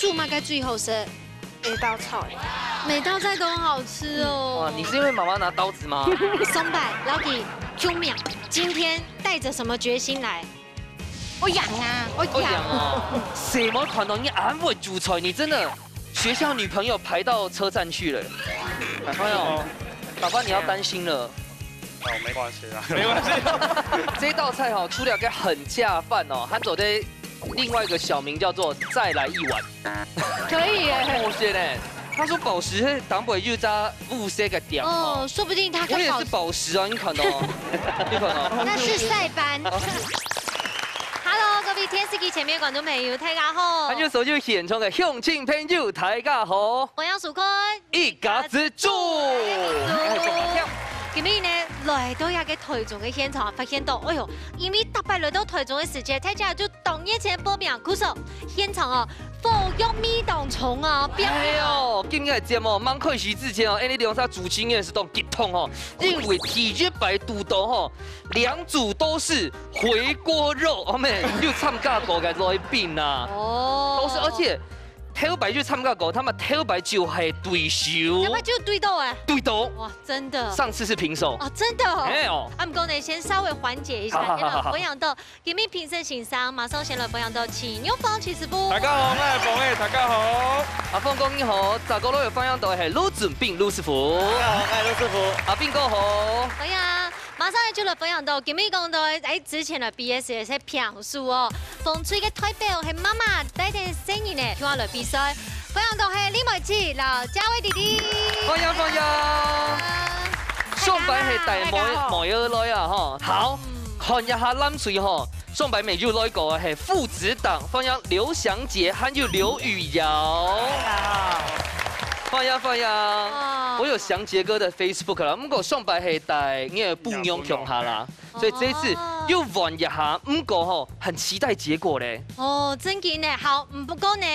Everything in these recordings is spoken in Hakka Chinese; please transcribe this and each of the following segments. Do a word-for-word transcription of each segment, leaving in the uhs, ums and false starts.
煮麼个最好食？每道菜。每道菜都很好吃哦。哇，你是因為媽媽拿刀子嗎？上擺，老弟，救命！今天帶著什麼決心來？我贏啊！我贏！我贏哦！誰沒看到你恁會煮菜？你真的學校女朋友排到車站去了。哎呦，爸爸你要擔心了。哦，沒關係啦，沒關係。這道菜哈，除了該很下飯哦，還做得另外一個小名叫做再來一碗。可以耶。哦，是呢。他說寶石是當北又加烏色个點哦。哦，說不定他跟寶石我也是寶石啊，你看到嗎？你看到嗎？那是塞班。Hello，各位電視機前面的觀眾朋友，大家好。還有所有現場的鄉親朋友，大家好。歡迎收看一家之煮。今日呢，來到這个台中个現場，發現到，哎喲，因為逐擺來到台中个時節，大家就當熱情報名，故所現場哦，火藥味當重哦，變哎喲，今日个節目吂開始之前哦，恁呢兩儕主持人係當激動哦，因為第一擺堵到吼，兩組都是回鍋肉，哦咩，有參加過个來賓啊，哦，都是，而且頭擺就參加過，他們頭擺就係對手，頭擺就對到哎，對到，哇，真的，上次是平手，哦，真的哦，哎喲，啊，毋過呢，先稍微緩解一下，好好好好好，先來歡迎到 今日評審先生，馬上先來歡迎到徐玉鳳徐師傅。大家好，我係鳳仔，大家好。阿鳳哥你好，再過來歡迎到係盧俊斌盧師傅。大家好，我係盧師傅。阿斌哥好。歡迎，馬上就來歡迎到今日講到，哎，之前來比賽个係評手哦，紅隊个代表係媽媽帶等細人仔，今日來比賽。 歡迎到係李梅姊摎嘉偉弟弟。歡迎歡迎。啊，上擺係帶妹，大家好。妹仔來啊吼。好，嗯。看一下藍隊吼，上擺乜有來過个係父子檔，歡迎劉翔杰還有劉雨瑤。大家好。歡迎歡迎。哇。我有翔杰哥的Facebook啦，毋過上擺係帶你个餔娘共下啦。 所以這一次又換一下，毋過吼，很期待結果咧。哦，正經呢，好，毋過呢，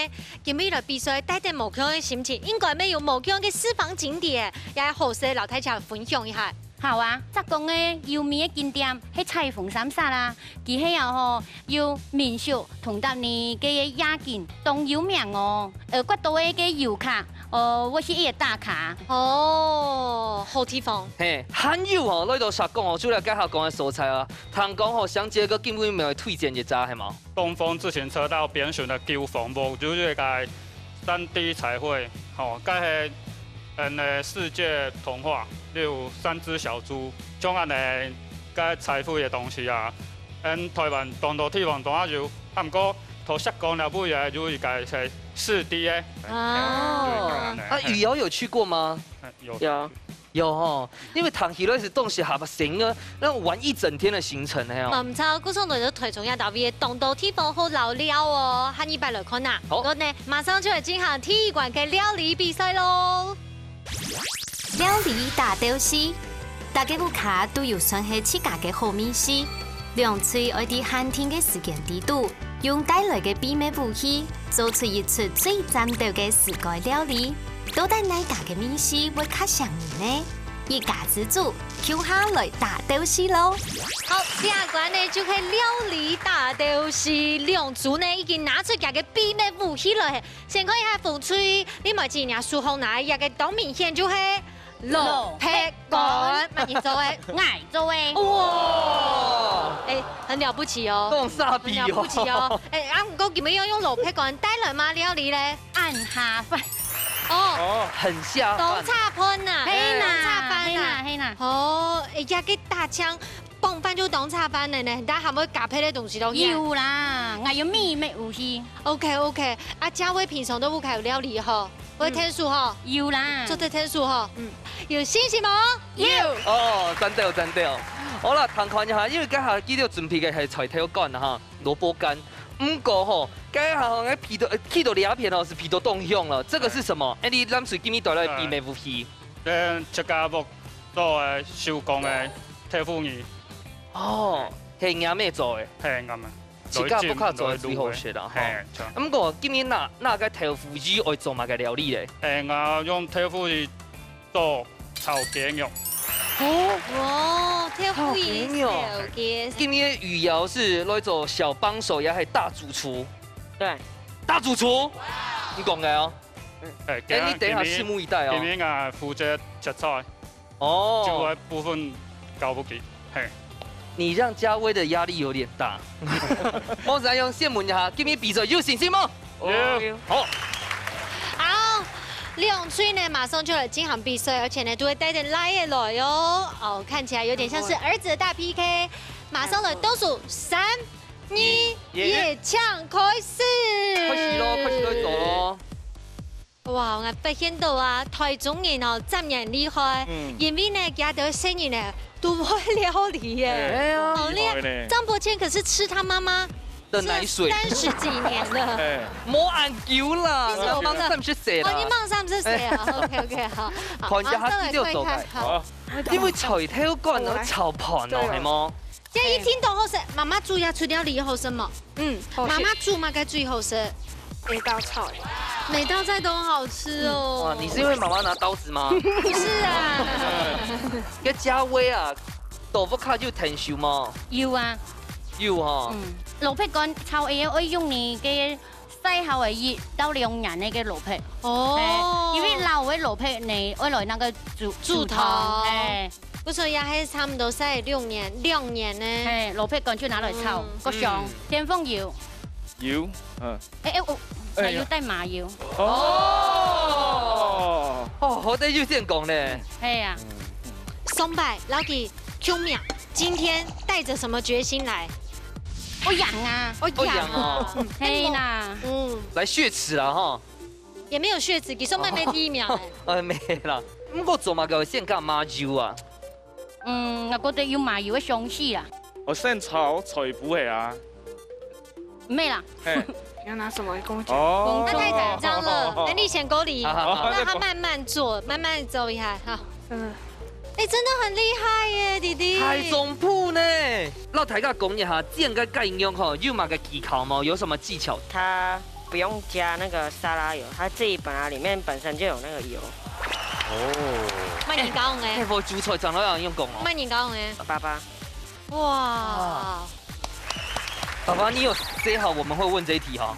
今日來比賽，帶等無共个心情，應該乜有無共个私房景點，也好勢摎大家分享一下。好啊，石岡个有名个景點係彩虹三煞啦，佢係啊吼，有民宿同搭呢个夜景當有名哦。 呃，較多个个遊客，哦，會去該打卡。哦，好地方。嘿，還有吼，來到石岡哦，除了該下講个所在啊，聽講吼，翔杰哥今晡日乜推薦一隻，係無？東豐自行車道邊脣个舊房屋，就係該三D彩繪，吼，該係，嗯，呃，世界童話，例如三隻小豬，像恁呢，該彩繪个東西啊，嗯，台灣當多地方都有，啊，毋過 頭石岡了尾仔有一個係四D个。啊。對，當然的。啊，雨瑤有去過嗎？嗯，有。有。有吼，因為聽起來係當時下巴神啊，那種玩一整天的行程那樣。嘛毋錯，故所來到台中這搭位，當多地方好遶尞哦，下二擺來看啊。好。然後呢，馬上就來進行第一關个料理比賽咯。 料理大鬥敘，大家屋下都有算係自家个好味緒，兩隊愛在限定个時間裡肚，用帶來个秘密武器，做出一出最讚鬥个自家料理。到底哪家个味緒會較餳人呢？一家之煮，共下來大鬥敘咯！好，第一關呢就係料理大鬥敘，兩組呢已經拿出佢个秘密武器來， 先看一下紅隊，你莫只若手項拿一個當明顯就係蘿蔔乾，麼人做个？𠊎做个。哇！哎，很了不起哦，當沙鼻哦。很了不起哦。哎，啊，毋過你們要用蘿蔔乾帶來嗎？料理咧？恁下飯。哦，哦，很下飯。當下飯吶，係啦，當下飯吶。係啦，係啦。哦，哎呀，這個大腔 傍飯就當下飯了呢，但還會加別个東西落去啊？有啦，𠊎有秘密武器。OK，OK，啊，佳慧平常都屋下有料理吼，會𢯭手吼？有啦。做得𢯭手吼？嗯。有信心無？有。哦，讚到，讚到。好啦，聽看一下，因為這下佢兜準備个係菜頭乾哈，蘿蔔乾。毋過吼，這下吼，該鼻到，呃，去到這片哦，係鼻到當香了。這個是什麼？哎，你藍隊今日帶來个秘密武器。 這自家屋做个手工个豆腐乳。哦，係若姆做个。係，𠊎姆。自家屋下做个最好食啦，吼。係，著。毋過今日拿，拿个豆腐乳愛做麼个料理咧？誒，𠊎用豆腐乳做炒雞肉。哦，哇，豆腐乳炒雞肉。今日雨瑤係來做小幫手，也係大主廚。對。大主廚。你講个哦。哎，哎，你等一下拭目以待哦。今日啊負責切菜，哦，就愛部分交分佢。嘿，你讓嘉威的壓力有點大。莫子安用先問一下，今日比賽有信心嗎？有好，好，兩隊呢馬上就來進行比賽，而且呢都會帶點來的來哦。哦，看起來有點像是兒子的大 P K，馬上來倒數三、二、一，搶開始！開始咯，開始都走咯。哇，我發現到啊，台中人哦，真的很厲害，嗯因為呢，佢兜細人呢都會料理耶。哎呀，好厲害！呢。張伯謙可是吃他媽媽的奶水，三十幾年了。哎，莫恁久啦，其實我們的三十歲哦，你啦。馬上是誰啊？OK OK，好，好，看一下好再來第六首看一下，歌好。因為菜頭乾哦，炒飯哦，係無？這一聽到好食，媽媽煮也出料理好食無？嗯，好食媽媽煮嘛該最好食，一道菜，每道菜都好吃哦。哇，你是因為媽媽拿刀子嗎？不是啊？該嘉威啊，豆腐卡就疼手嗎？有啊，有哈。嗯，蘿蔔乾炒也愛用你个曬好个一到兩年个蘿蔔。哦，哎，因為老个蘿蔔呢，愛來那个煮煮湯哎，我說也還差不多曬六年，兩年呢。哎，蘿蔔乾就拿來炒嗯，夠香嗯。天鳳油，油，嗯，哎哎，我哎還有帶麻油，哦，哦，哦，好得有先講呢。哎呀，上擺老弟救命，今天帶著什麼決心來？我養啊，哦，哦，養哦，嘿啦，嗯，來血池了哈。也沒有血池，佢上擺沒第一名哎。呃，沒啦。不過做麼个先加麻油啊？嗯，我覺得有麻油个香氣啦，我先炒菜脯个啊，沒啦，嘿，你要拿什麼跟我講？哦，他太緊張了，哎，你先過嚟，好好好讓他慢慢做，慢慢走一下哈。真的，哎，真的很厲害耶，弟弟。太中鋪呢。讓大家講一下，煎个雞肉吼，有麼个技巧無？有什麼技巧？它不用加那個沙拉油，它自己本來裡面本身就有那個油。哦，慢點講哎，哎，我煮菜長到要用講哦。慢點講哎。爸爸，哇，爸爸，你有say好我們會問這一題哈？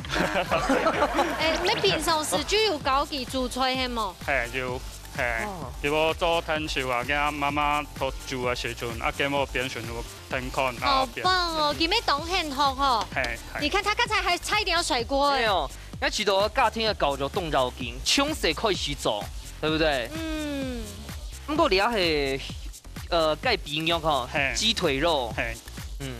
哎，你平常時就有教佢煮菜係無？嘿有，嘿哦，佢無做天手啊，佢媽媽做煮个時陣，啊，佢無變成有天看啊好變。棒哦，佢乜當幸福吼。嘿，嘿你看他剛才還差一點要甩鍋哎。對哦，那其實家庭个教育當要緊，從細開始做，對不對？嗯，不過你也係，呃，該比肉吼嘿，雞腿肉，嘿，嗯，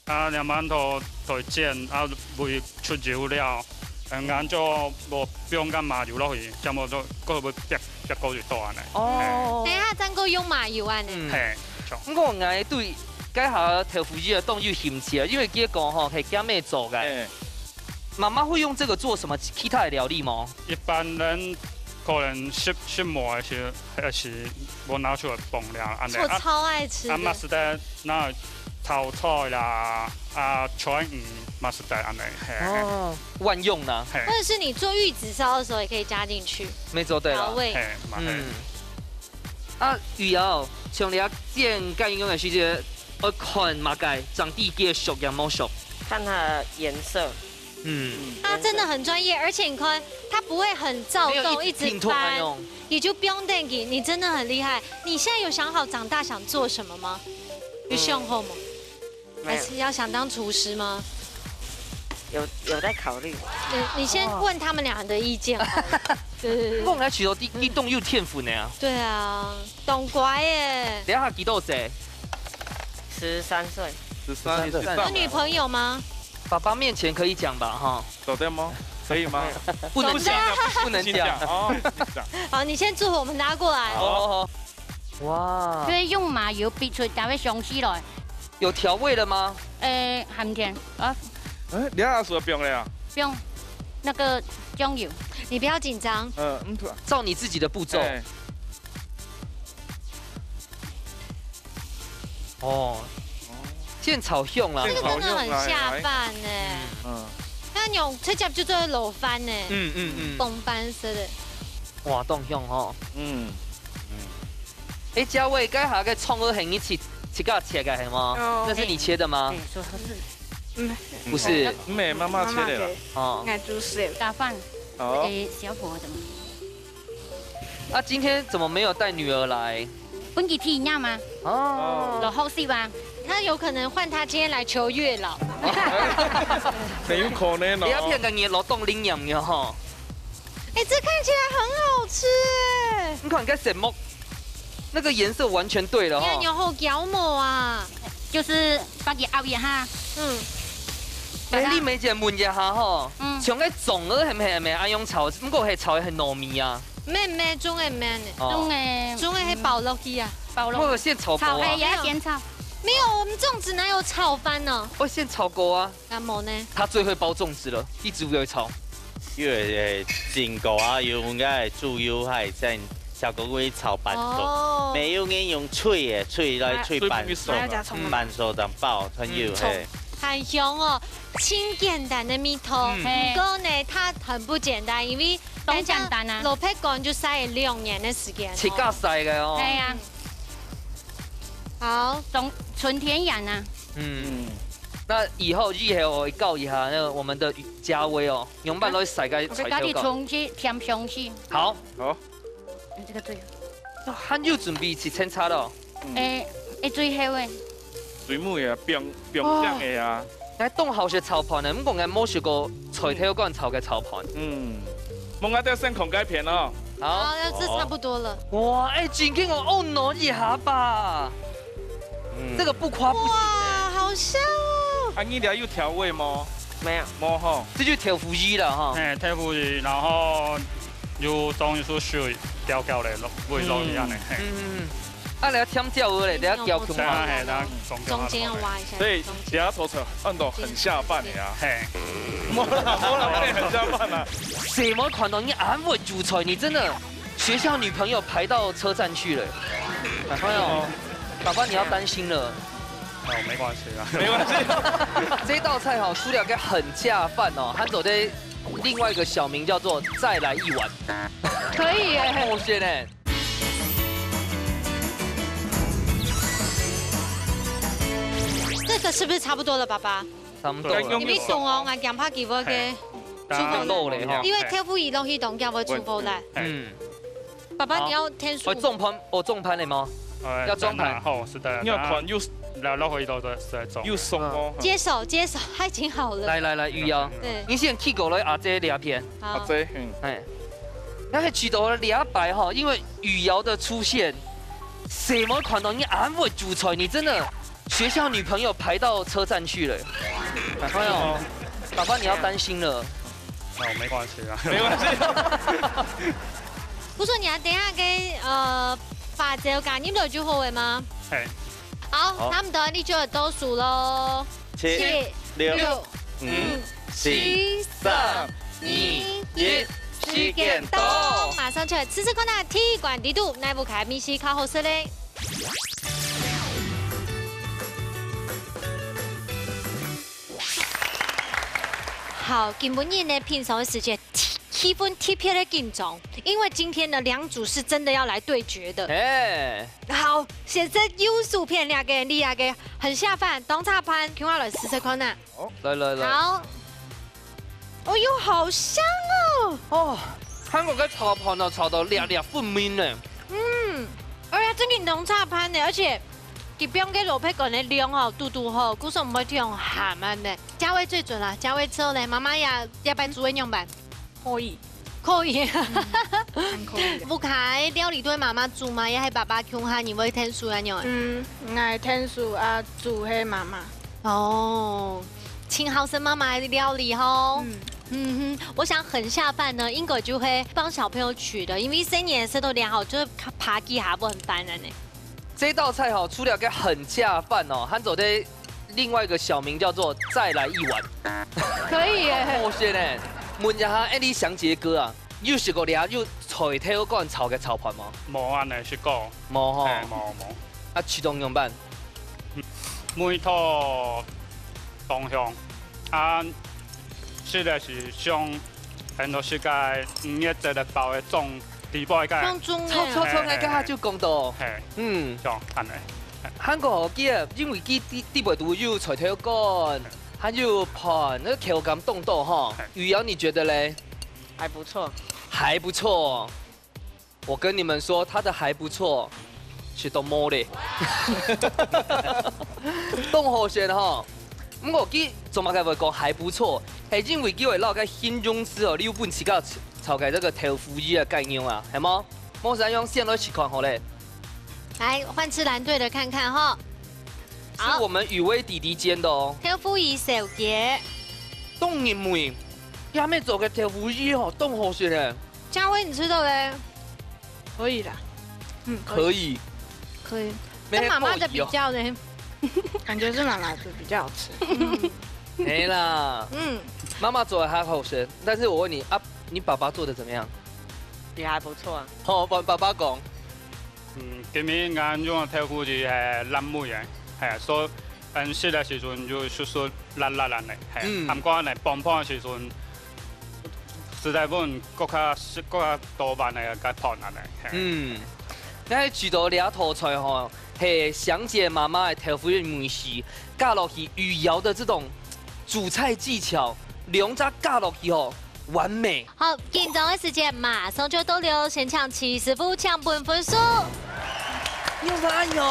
啊，兩萬頭頭煎，啊，會出油了，嗯，然後就無放个麻油落去，這樣就過會煏煏過就到安尼。哦等一下正過用麻油啊呢。嗯。嘿，像不過𠊎對該下豆腐乳个當有興趣啊，因為佢講吼係佢姆做个。哎，媽媽會用這個做什麼其他的料理嗎？一般人可能食食無个時，還是無拿出來放了，安尼。我超愛吃啊，嘛的。係得拿來炒菜啦，啊，菜魚嘛係得安尼，嘿。哦，萬用呢。嘿或，者是你做玉子燒的時候也可以加進去沒做對了。調味。嘿，嘛嘿嗯。。啊，雨瑤，像你煎雞肉个時節，愛看麼个，長知佢熟也無熟。看它的顏色，嗯。他真的很專業，而且你看他不會很躁動，沒有一直一直拼湊那翻，種。你就不用等佢，你真的很厲害。你現在有想好長大想做什麼嗎？有想好嗎？沒有還是要想當廚師嗎？有有在考慮。你你先問他們倆的意見好了。對對對講來其實你你當有天分个啊。對啊，當乖耶。等一下幾多歲？十三歲，十三，十三歲有女朋友嗎？爸爸面前可以講吧，哈。走掉嗎？可以嗎？不能講，不能先講。哦，先講。好，你先祝福，我們拿過來。哦。哇就，是用麻油逼出它个香氣來，有調味了嗎？呃，鹹甜啊，哎，你阿叔放了啊？用那個醬油，你不要緊張。嗯，嗯，對啊。照你自己的步驟。哎，哦，現炒香啦這。個真的很下飯呢。嗯那種直接就做滷飯呢，嗯嗯嗯。崩飯式的。哇，當香吼。嗯，哎，嘉偉，該下个蔥仔係你自自家切个係嗎？哦那是你切的嗎？哎，說是嗯，不是，妹媽媽切的啦。哦。愛煮食。打飯，好。誒，小伙怎麼？啊，今天怎麼沒有帶女兒來？分佢體驗嘛，哦。落學習啊。他有可能換他今天來求月老。很有可能哦。你要騙个，你老懂领养的吼。哎，这看起来很好吃哎。你看，你看色目，那个颜色完全对了哈。你看有好咬毛啊。就是把佢拗一下。嗯。哎，你梅姐問一下吼，嗯。像个粽仔係毋係，係毋係愛用炒？毋過係炒个係糯米啊。毋係，粽仔毋係呢。哦。粽仔，粽仔係包落去啊。包落。我有先炒過啊。炒，哎，也要先炒。沒有，我們粽子哪有炒飯呢？我先炒過啊。啊，無呢？他最會包粽子了，一直會炒。因為，誒，整個啊，有應該係豬油，還有像小哥哥炒粄熟，哦。沒有人用炊个，炊來炊粄熟，啊，炊粄熟。嗯。粄熟當包，很有，嗯。嘿。很香哦，盡簡單的味道，嗯。毋過呢，它很不簡單，因為當簡單啊。人家蘿蔔乾就曬了兩年的時間哦。自家曬个哦。係啊。好。種，純天然啊。嗯。嗯。那以後，以後我教一下那個我們的嘉威哦，用粄來曬个，我給大家菜頭膏。重新添香氣。好。好。你這個最好。那還有準備去扦茶了哦。嗯。誒，誒，最後誒。最尾啊，放，放香个啊。哦。𠊎當好食炒飯呢，毋過𠊎無食過菜頭乾炒个炒飯。嗯。無，𠊎等先看該片哦。好。好，要吃差不多了。哇，誒，今天我哦，挪一下吧。 嗯。這個不誇不行欸。哇，好香哦！啊，你這有調味無？沒有。無吼。這就豆腐乳了哈。嘿，豆腐乳，然後有裝一束水，攪攪咧，落，落去恁樣，嘿。嗯，嗯，嗯。啊，你要添醬油咧，等下攪起來。等下，嘿，等下中間中間要挖一下，所以中間。等下做出來，恁多很下飯的啊。嘿。無啦，無啦，哪裡很下飯啊？什麼款哦？你恁會煮菜，你真的 學校女朋友排到車站去了。哎呦，爸爸你要擔心了。哦，沒關係啦。沒關係。這道菜哈，除了个很下飯哦，還有的另外一個小名叫做再來一碗。可以耶。好鮮欸。這個是不是差不多了，爸爸？ 差不多了。你們懂哦，𠊎驚怕佢會个嘿。出口難。漏了哈。因為豆腐乳落去當驚會出口難。嘿。嗯。爸爸，你要添水。哦，裝盤，哦，裝盤了嗎？呃，要裝盤。等下，好，是的，你要看又，等下，然後落去都是在裝。又鬆哦。接手，接手，它已經好了。來，來，來，玉瑤。對。你先去過來啊，這兩片。好。啊，這，嗯。哎。那個取得了兩百哈，因為雨瑤的出現，什麼款哦，你恁會煮菜，你真的 學校女朋友排到車站去了。哎呦，爸爸你要擔心了。哦，沒關係啦。沒關係。不是你啊，等一下給，呃，發這個，你們有就後悔嗎？嘿。好，好。那麼等下你就有倒數囉。七、七、六、六、五、五、四、四、三、三、二、二、一，一，時間到。馬上就來試試看啊，第一關裡肚，哪一款个味緒較好食咧？ 好，今晡日呢，品嚐个時節，氣，氣氛特別个緊張，因為今天呢，兩組是真的要來對決的。哎。好，先生右手片那個，你那個很下飯，當下飯，共下來試試看啊。好，來，來，來。好。 哦喲，好香哦！哦，韓國个炒飯哦，炒到粒粒分明呢。嗯，而且真个當下飯呢，而且佢放个蘿蔔乾个量哦，堵堵好，故所毋會忒鹹恁呢。嘉威最準啦，嘉威之後呢，媽媽呀，這擺煮个仰般？可以。可以。嗯，還可以。屋下个料理都係媽媽煮嘛，也係爸爸共下，你會添手恁樣啊？嗯，𠊎添手啊，煮係媽媽。哦。 盡好食媽媽个料理吼。嗯。嗯哼，我想很下飯呢，應該就會幫小朋友取的，因為細人仔食到恁好，就會爬幾下會很煩的呢。這道菜吼，除了个很下飯哦，還做得另外一個小名叫做再來一碗。可以耶。好鮮欸，問一下艾麗祥姐哥啊，有食過這有菜頭乾炒个炒飯無？無恁呢食過。無吼。嘿，無，無。啊，其中仰般？ 味道當香。啊，食个係像很多食个五月節个包个粽，底背个。像粽个。著，著，著，嘿，嘿，該下就講到。嘿。嗯。像恁呢。韓國好食，因為佢底，底背肚有菜頭乾，還有飯，那個口感當多吼。嘿。雨瑤，你覺得咧？還不錯。還不錯哦。我跟你們說，他的還不錯，是都無咧。當好食吼。毋過佢做麼个會講還不錯？係因為佢會落个形容詞哦，你有本事个炒个這個豆腐乳个概念啊，係無？無使用先來試看好咧。來，換吃藍隊的看看吼。是我們雨薇弟弟煎的哦。豆腐乳燒雞。當入味，佢還沒做个豆腐乳哦，當好食咧。 佳慧，你吃到嘞？可以啦。嗯，可以。可以。可以。没跟妈妈的比较呢？感觉是妈妈的比较好吃。没啦，嗯，妈妈做的还好吃，但是我问你啊，你爸爸做的怎么样？也还不错啊。好，我爸爸讲，嗯，今日俺用个豆腐乳係爛尾个，係，所以，嗯，食个時陣就酥酥辣辣恁呢，係，嗯。毋過呢，磅磅个時陣，實在分更加，更加多碗个个盤恁呢，係。嗯，該試到這道菜吼，係香姐媽媽个豆腐乳味緒，加落去余姚的這種煮菜技巧，兩隻加落去吼，完美。 好，緊張个時間馬上就到了，先請徐師傅請分分數。有啥有？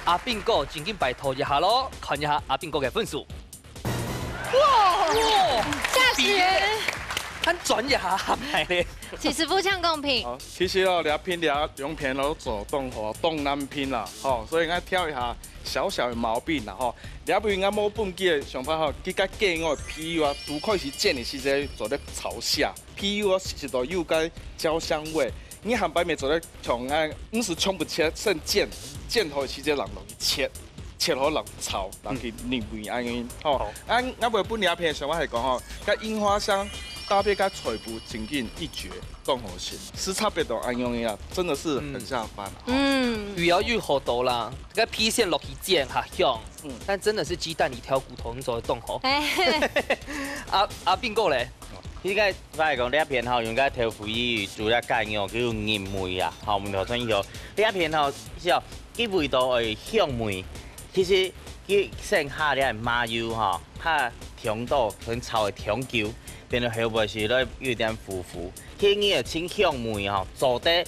阿斌哥，正經拜託一下咯，看一下阿斌哥个分數。哇，哇，嚇死人！還轉一下下來咧。徐師傅請公平。好，其實哦，這片這兩片都做當好，當難拼啦，吼，所以𠊎挑一下小小的毛病啦，吼。 這位𠊎無本家个想法吼，佢个雞愛皮油啊，拄開始煎个時節做得炒下，皮油啊食到有个焦香味。你下擺乜做得像𠊎，毋係全部切，先煎，煎好時節人落去切，切好人炒，人去入味恁樣吼。好。啊，𠊎會本這片想法係講吼，該櫻花蝦搭配該菜脯正經一絕，當好食，食差別多恁樣啊，真的是很下飯啊。嗯。魚要入好多啦，該皮先落去煎較香。 嗯。但真的是雞蛋裡挑骨頭，你做得懂吼。哎。阿，阿斌哥咧？應該，我來講，這片吼，用該豆腐乳煮了雞肉，佢有入味啊，吼，毋同像有。這片吼，是哦，佢味道會香味。其實，佢先下這麻油吼，下香到，可能炒會香久，變到後尾時咧有點苦苦。其實你會清香味吼，做得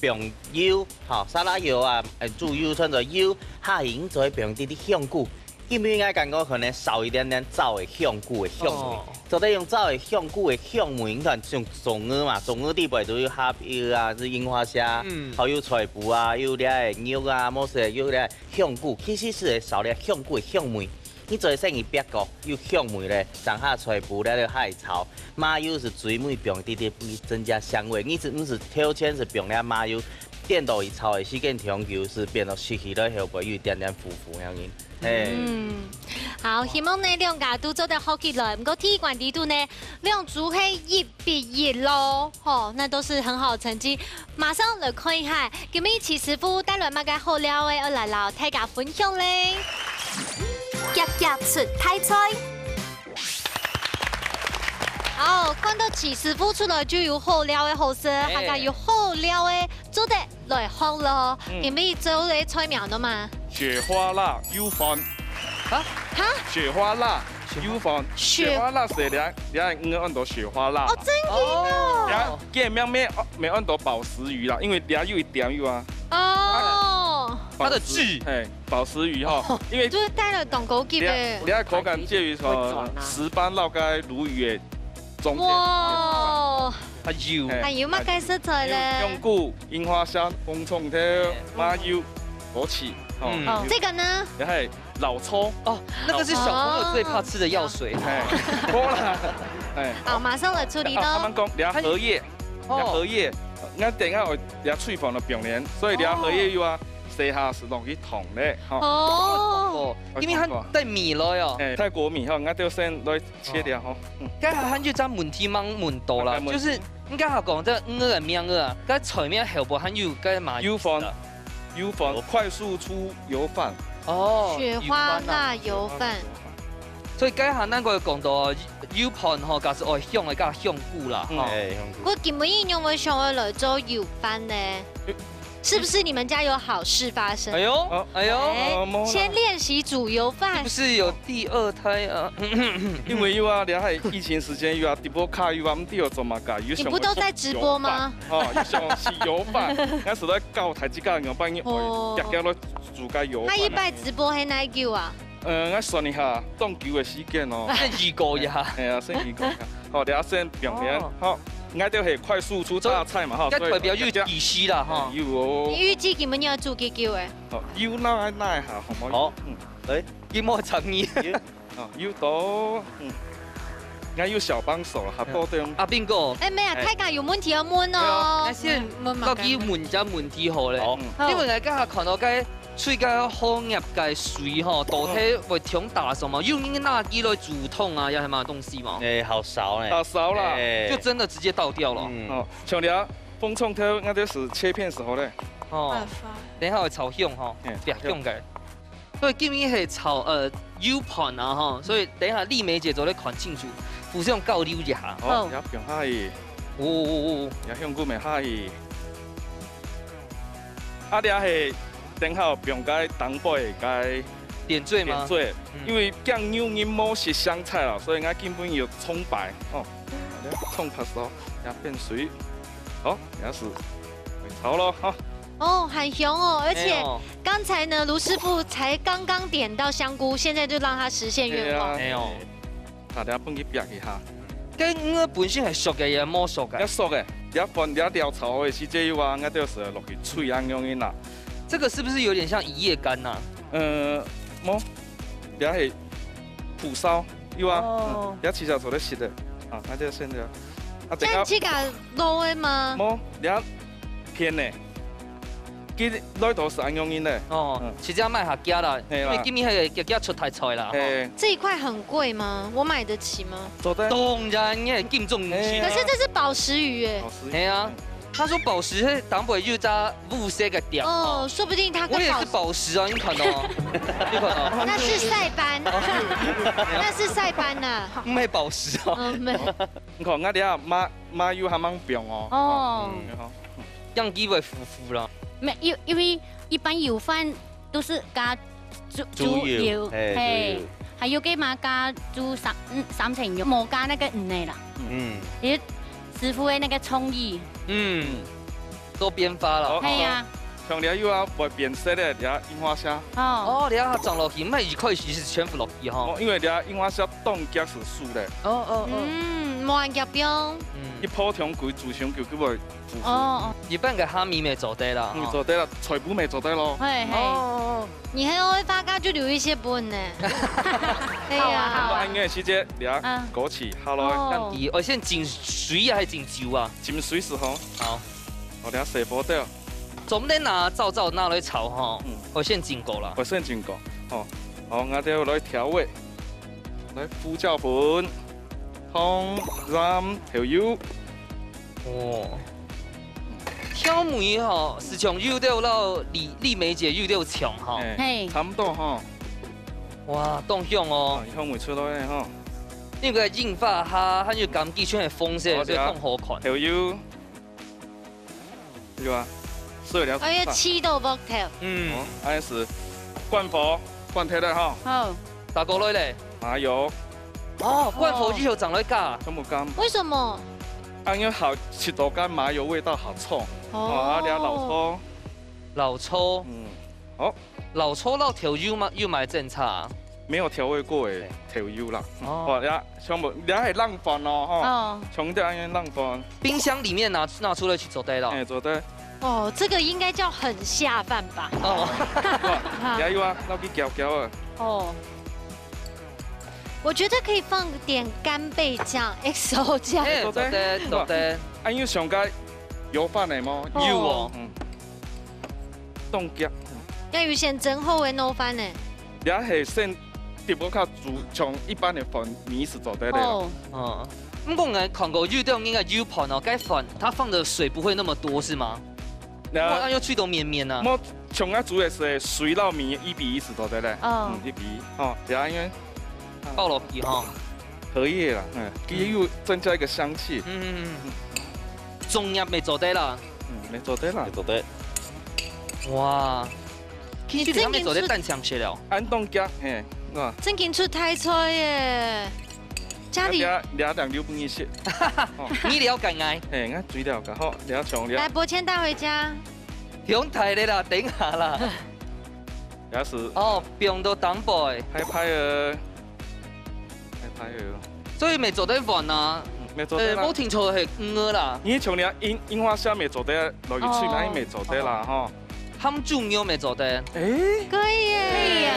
放油，吼，沙拉油啊，呃，豬油摻做油，下去你做得放滴滴香菇，因為𠊎感覺可能少一點點燥个香菇个香味。哦。做得用燥个香菇个香味，你看像粽仔嘛，粽仔底背都有蝦油啊，是櫻花蝦，嗯。還有菜脯啊，有這个肉啊，無係有這个香菇，其實係會少了香菇个香味。 你做得先去煏過，有香味咧，上下菜脯咧，就下去炒。麻油係最尾放滴滴，會增加香味。你係毋係頭前係放了麻油，顛倒去炒个時間長久，係變到食起來後背有一點點苦苦樣樣。嘿。嗯，好，希望呢兩家都做得好起來。毋過第一關裡肚呢，兩組係一比一咯，吼，那都是很好的成績。 馬上來看一下，今日徐師傅帶來麼个好料个，愛來摎大家分享咧。夾夾出大菜。好，看到徐師傅出來就有好料个好食，哎。還有好料个做得來學咯。嗯。今日做个菜名呢嘛？雪花辣油飯。啊？哈？雪花辣油飯。雪雪花辣係這，這个魚安到雪花辣。哦，真个哦。哦。這个名乜，乜安到寶石魚啦，因為這有一點油啊。哦。它的質。嘿，寶石魚哈，因為就係帶了當高級个。這，這口感介於什麼？會轉啊。石斑摎該鱸魚个中間。哇。啊，有。嘿，還有麼个食材咧？香菇、櫻花蝦、紅蔥頭、哎。麻油、枸杞，哦。嗯。哦，這個呢？然後 老抽。哦，那個是小朋友最怕吃的藥水。哎，好啦，哎。好，馬上來處理咯。啊，他們講，這荷葉，哦。這荷葉，𠊎等下愛這炊飯个放入，所以這荷葉又要洗下水落去燙咧，吼。哦。哦，因為它帶米了喲。哎，泰國米吼，𠊎就先來切掉吼。嗯。該還有隻問題吂問到啦，啊，問題。就是 應該係講這魚个名啊，該菜名後背還有該麻油飯，油飯，快速出油飯。哦，雪花辣油飯。所以該下咱个講到油飯吼，假使愛香个，加香菇啦，嗯。吼。哎，香菇。𠊎今晡日仰會想愛來做油飯呢？是不是你们家有好事发生？哎呦，哦哎呦，哎哦没啦先练习煮油饭是不。是有第二胎啊？因為又啊，這下疫情時間又啊，直播卡又啊，毋知要做麼个，又想你不都在直播嗎？哦，又想食油飯，𠊎實在教大自家用飯，哦哦，夾夾落煮个油飯。他一擺直播係哪久啊？呃，𠊎算一下，當久个時間哦。先預告一下。哎呀，先預告一下。好，等下先表演哦。好，𠊎兜係快速出大菜嘛，哈，該所以代表有意思啦哈。有哦你。預計今晡日要煮幾久誒？好，油拿來拿一下，好無？好嗯，來，金毛長衣。好，油到，嗯，𠊎有小幫手了，哈，多點。阿斌哥，哎，沒有，哎泰卡有問題要問哦。那先問嘛落去問一下問題好咧。好嗯好因為𠊎家下看到該水个好入个水吼，到底會忒大什麼？用那个來煮湯啊，也係麼東西嘛？哎，好少呢。打少啦。哎就真的直接倒掉了。嗯哦，像你啊，紅蔥頭，那就是切片時候咧。哦，等一下會炒香吼哎，比較香个。所以今日係炒呃油飯啊吼，所以等一下麗梅姐做得看清楚，互相交流一下。哦好，也放下去，哦哦也香菇味下去。啊，這係等下放該當歸个哦，點綴嗎？點綴，嗯因為醬油人無食香菜啦，所以𠊎根本有蔥白哦，蔥白哦，也變水，好，也是會炒咯哈。哦，很香哦，而且哎呦剛才呢，盧師傅才剛剛點到香菇，現在就讓他實現願望。對啊哎呦，大家分佢煏一下。該魚本身係熟个也無熟个要，熟个，要放要料炒个時節有啊，𠊎兜係落去炊恁樣个啦。這個是不是有點像一夜干呐？呃，無，這係蒲燒，有啊，哦嗯，這其實做得食个，啊，那就先這樣。啊，這樣自家撈的嗎？無，這片呢，佢來到係恁樣个呢。哦嗯，實際賣下家啦，係啦因為今日係家家出大菜啦。嘿，這一塊很貴嗎？我買得起嗎？做得。當然，因為金重哎視。可是這是寶石魚哎。老師，哎呀，他說寶石係當背有隻烏色个點。哦，說不定他我也是跟寶石。寶石啊，你看到嗎？你看到嗎？那是曬斑，那是曬斑呐。毋係寶石啊。嗯，沒有。你看，𠊎這麻麻油還吂放哦。哦嗯，好。樣機會浮浮啦。沒有，因為一般油飯都是加豬豬油，油，嘿，嘿豬油，還有个嘛加豬三嗯三層肉，無加那個魚呢啦，嗯，也是師傅的那個創意。嗯，多變化啦。好係啊，像這有啊，會變色个，這櫻花蝦。哦，哦，你看佢裝落去，毋係一開始係全部落去吼。哦，因為這櫻花蝦當遽係熟个，哦哦哦。嗯，無恁遽放。嗯一，泡上去煮上去，佢會浮浮。哦，一般个蝦米乜做得啦。嗯，吼做得啦，菜脯乜做得咯。嘿嘿，哦，你還會發覺就留一些分呢。對好啊呀好。啊啊，應該時節，這啊枸杞下來，哦但，係愛先浸水啊，還係浸酒啊？浸水時候，好，好，這細火豆，總得拿燥燥拿來炒吼嗯，愛先浸過啦。我先浸過，哦，好，𠊎兜來調味，來胡椒粉、糖、鹽、豆油，哦，調味吼，係像有兜摎麗麗梅姐有兜像吼。哎，嘿，差不多吼，哇，當香哦啊，！香味出來了吼，因為櫻花蝦還有柑桔全係紅色，好所以當好看。豆油，對吧？所以了，哎呀，氣到爆頭。嗯，哦，還係關火，關忒了吼，好，打過來咧。麻油，哦，關火之後正來加。全部加，為什麼？啊，因為好食到該麻油味道好重，哦，啊，這老抽，老抽，嗯，好，老抽摎豆油嘛，有麼个爭差啊？沒有調味過誒，豆油啦，哦哦，這全部，這係冷飯哦，吼，哦，全部都用冷飯，冰箱裡面拿拿出來去做得了。哎，做得，哦，這個應該叫很下飯吧？哦，哦，也有啊，落去攪攪啊，哦，我覺得可以放點干貝醬、X O醬。哎，做得做得，啊，有想該油飯的嗎？有哦。嗯，凍結，要有先蒸好的滷飯呢。這係先直播卡煮，像一般的飯米是做得的啦。哦，嗯，毋過𠊎看過有兜人个油飯哦，該飯它放的水不會那麼多是嗎？那哇，那又脆到綿綿啊。莫像𠊎煮的係水摎米一比一是做得的，哦嗯，一比一，哦，這樣因為包落去哈。荷葉啦，嗯，佢又增加一個香氣，嗯，中葉乜做得啦。嗯，乜做得啦也，做得。哇，其實你還沒做得單項食了。恁當遽，嘿，啊。正經出大菜耶！家裡，這，這兩六分一些。哦。你了解𠊎？嘿，𠊎最了解。好，了解，了解。來，伯謙帶回家。不用帶了啦，等一下啦。也是。哦，放到頂背。拍拍啊。 太太了。所以無做得換啊。嗯，無做得啦。呃，無聽錯係魚啦。你像你啊，櫻，櫻花蝦無做得落去炊嘛，哦。無做得啦，吼。鹹豬肉無做得。誒。可以耶。可以啊。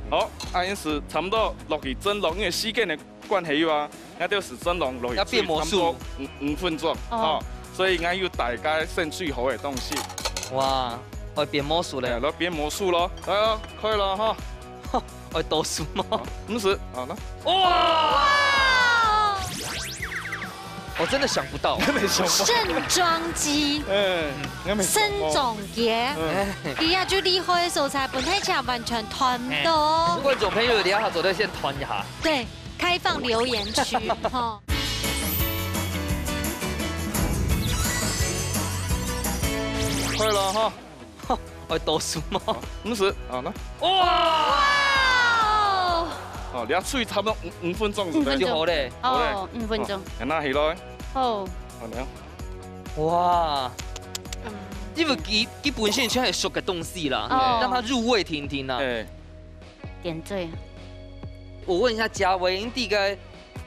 誒。好，恁樣係差不多落去蒸籠，因為時間个關係啊，該就係蒸籠落去炊，要變魔術。差不多五，五分鐘，哦。吼。所以𠊎有帶个先炊好个東西。哇，愛變魔術咧。誒，來變魔術咯，來哦，開了哈。 愛倒數嗎？毋係，好了。哇！哇！我真的想不到。沒想到。盛裝機，嗯，應該沒想到。盛裝機，嗯。佢啊，最厲害个所在，本來就完全斷毋到哦。哎，觀眾朋友，你要做得先斷一下。對，開放留言區，吼。可以了哈。 愛倒數嗎？毋係，好了。哇！哇！哦，你要炊差不多五，五分鐘係無？五分鐘。就好咧。好咧。哦，五分鐘。哦，拿起來。哦。好了。哇！嗯。因為佢，佢本身全係熟个東西啦，哦。讓它入味甜甜啦。哎。點綴。我問一下嘉威，你第一個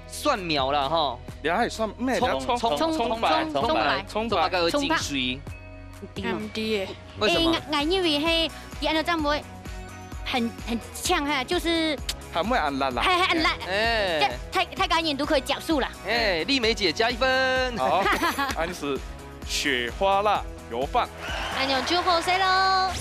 蒜苗啦，哈。你還算咩？蔥，蔥，蔥，蔥白，蔥，蔥白，蔥白。蔥白，蔥白。蔥白該有精髓。蔥白。毋知耶。 為什麼？誒，𠊎，𠊎以為係，佢恁樣這樣會很，很嗆哈，就是還會恁辣啦。還，還恁辣。哎。這，大，大家人都可以接受啦。哎，麗梅姐加一分。好，恁樣係雪花辣油飯。恁樣就好勢咯。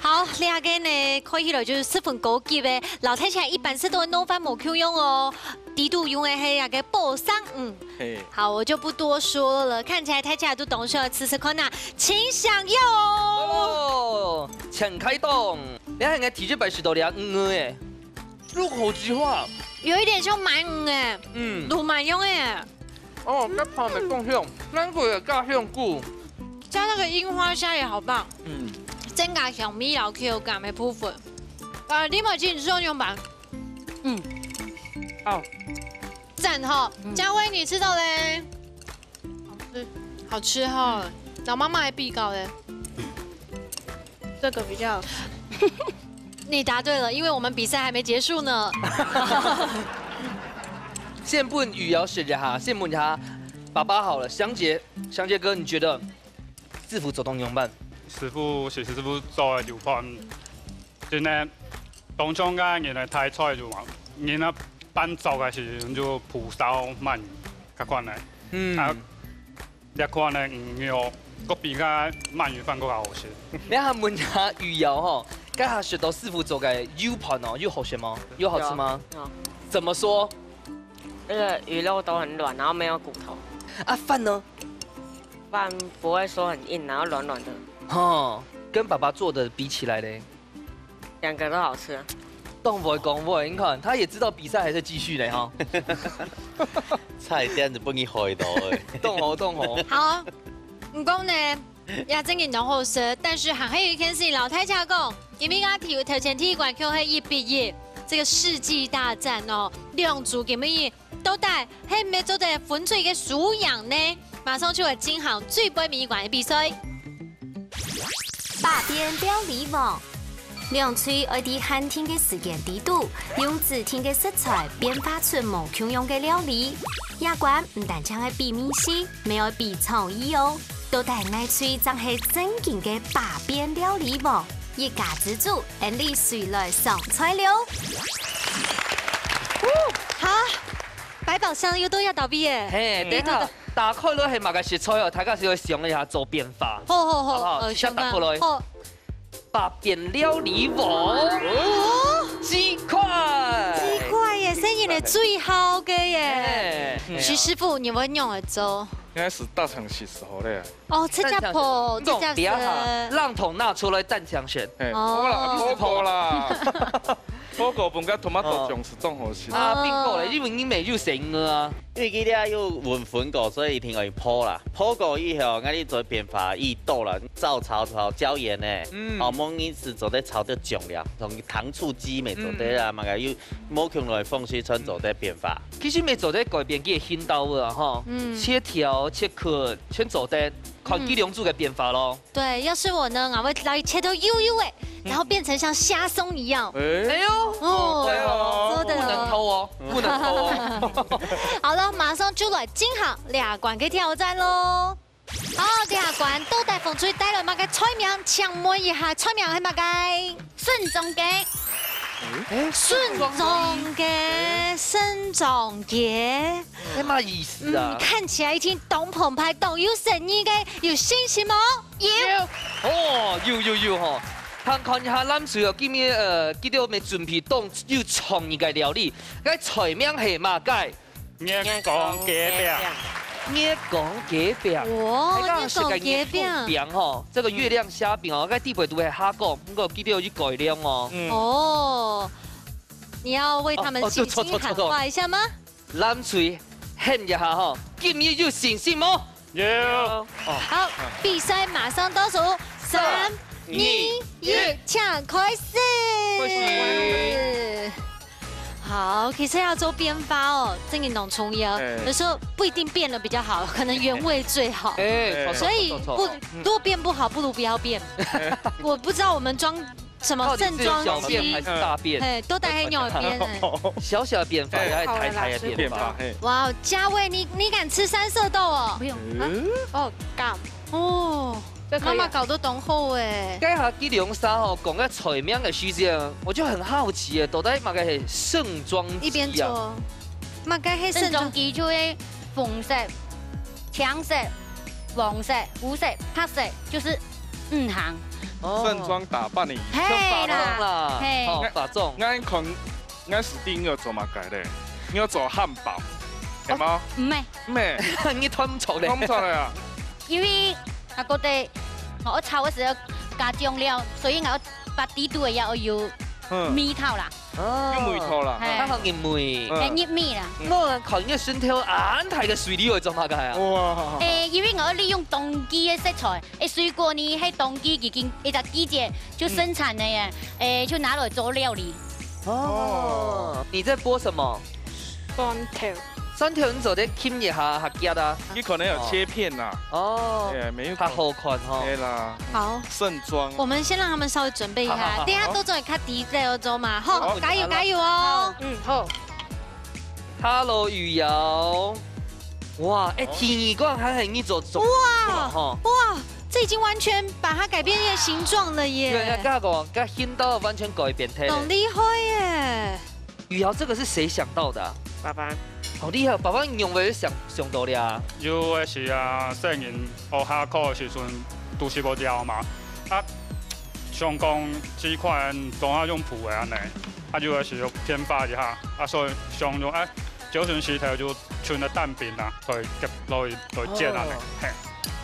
好，這個呢，看起來就係十分高級个，摎大家一般食到个滷飯無共樣哦。裡肚用个係這個保生魚。嘿。好，我就不多說了，看起來大家都當想愛試試看啊，請享用哦。哦，請開動！你看，𠊎第一擺食到這魚仔，入口即化。有一點像鰻魚欸，嗯。滷鰻用欸。 哦，該泡麵夠香，嗯。芒果也夠香菇。加那個櫻花蝦也好棒，嗯。增加香味摎口感个部分。呃，你們今天吃肉牛排，嗯。好。讚吼，嗯。嘉威，你吃到嘞？好吃，好吃吼，嗯。摎媽媽來比較嘞。 這個比較好吃。你答對了，因為我們比賽還沒結束呢。先問雨瑤姐姐哈，先問一下爸爸好了，祥杰，祥杰哥，你覺得師傅做到仰般？師傅，其實師傅做个牛排，真个，當像个人个大菜就嘛，人个辦桌个時就蒲燒鰻魚，該款个。嗯。啊， 這款个魚肉，閣比該鰻魚飯閣較好食。你還問下雨瑤吼，該下食到師傅做个油飯哦，有好食嗎？有好吃嗎？有。有。怎麼說？那個魚肉都很軟，然後沒有骨頭。啊，飯呢？飯不會說很硬，然後軟軟的。吼，跟爸爸做的比起來嘞？ 兩個都好吃啊。當會講話，你看，他也知道比賽還在繼續呢，哈。差一點就分你害到欸。當好，當好。好啊，毋過呢，也真个當好食，但是還有一件事情，摎大家講，因為𠊎頭，頭前第一關就係一比一，這個世紀大戰哦，兩組今晡日到底係毋係做得分出一個輸贏呢？馬上就來進行最尾一關个比賽。 百變料理王。兩隊愛在限定个時間裡肚，用指定个食材變化出無共樣个料理。這關毋單淨愛比味緒，乜愛比創意哦。到底哪隊正係正經个百變料理王？一家之煮，𫣆俚隨來上菜了。好，百寶箱又都要倒閉耶。嘿，等一下，你都打開來係麼个食材哦？大家就愛想一下做變化。好好，好不好？呃，直接打過來。想看。好。百變料理王，哦，雞塊。雞塊耶，生意呢最好个耶。哎，徐師傅，你會仰般做？應該係打成熟時候咧。哦，直接破，直接生。等一下，冷凍拿出來當場食。哎，哦。好啦，火鍋啦。 火鍋分个tomato醬係當好食。啊，哦。Bingo咧，因為你乜有食過啊。因為佢這有溫分過，所以一定愛烰啦。烰過以後，𠊎俚做變化已多啦，照炒炒椒鹽呢。嗯。哦，無意思做得炒得醬了，同糖醋雞乜做得啦，嗯。麼个有無共樣个方式全做得變化。其實乜做得改變佢个形狀啊，吼。嗯。切條、切塊，全做得，看佢兩種个變化咯。嗯。 對，要是我呢，我會來切到幼幼的，嗯。然後變成像蝦鬆一樣。哎。哎喲，哦，對哦，做得哦。不能偷哦，不能偷哦。好了，馬上就來進行這關个挑戰咯。好，這關到底紅隊帶來麼个菜名？請問一下，菜名係麼个？ 腎臟雞。哎，腎臟雞，腎臟雞。哎，麼个意思啊？嗯，看起來已經當澎湃，當有誠意个，有信心無？有。有。哦，有，有，有吼。看，看一下藍隊哦，今日，呃，佢兜乜準備當有創意个料理。該菜名係麼个？ 月光雞餅。月光雞餅。哇，哎，剛剛是个月光雞餅。月光餅吼，這個月亮蝦餅哦，該底背都係蝦講，毋過佢兜有改良哦。嗯。哦，你要為他們信心喊話一下嗎？哦，哦，對，錯，錯，錯，錯。藍隊，喊一下吼，今日有信心無？有。哦。好，比賽馬上倒數，三、二、一，請開始。開始。 好，其實要做變化哦，真的當重要。哎。有時候不一定變了比較好，可能原味最好。哎，哎。所以不，不錯，不錯，錯。如果變不好，不如不要變。哎。我不知道我們裝什麼到底是小變還是大變？腎臟雞，哎，都大概尿變，哎。小小的變化，哎。也有大大的變化。變化，哎。哇，嘉偉，你，你敢吃三色豆哦？不用。嗯？哦，敢。哦。 這可以啊。媽媽搞到當好欸。該下佢兩儕吼，講个菜名个時節，我就很好奇欸，到底麼个係腎臟雞啊？一邊做。麼个係腎臟？腎臟雞就係紅色、青色、黃色、烏色、白色，就是五行。哦。盛裝打扮你。係啦。像化妝啦，係。哦，化妝。𠊎看，𠊎係知你愛做麼个咧？你愛做漢堡，係無？哦，毋係。毋係。你斷毋著咧。斷毋著咧啊。因為 啊，覺得，哦，𠊎炒个時候加醬料，所以𠊎愛把底肚个也愛有，嗯。味道啦。哦。有味道啦。係。較好入味。嗯。係，入味啦。嗯。𠊎看你个身體恁大个水，你愛做麼个啊？哇。欸，因為𠊎愛利用當季个食材，欸，水果呢，係當季已經一隻季節就生產个耶，嗯。欸，就拿來做料理。哦。哦。你在剝什麼？蒜頭。蒜頭你做得撳一下，較遽啊。佢可能有切片啦。哦。 哦，哎呀，沒有，較好看吼。對啦。好。盛裝。我們先讓他們稍微準備一下，好，好，好。等一下都做得較delay哦，做嘛，吼，好。加油，加油哦。嗯，好。Hello，雨瑤。哇，哎，哦。第二關還很一走走。哇，哇，這已經完全把它改變一個形狀了耶。對，該講，該形狀完全改變忒了。很厲害耶。 雨瑤，這個是誰想到的啊？爸爸。好厲害，爸爸仰會想，想到了啊？有个時啊，細人學校課个時陣，都係無聊嘛。啊，想講這款總係用烰个恁呢，啊，有个時就變化一下，啊，所以想用，哎，就算石頭就像个蛋餅啊，來夾落去，來煎恁呢，哦。嘿。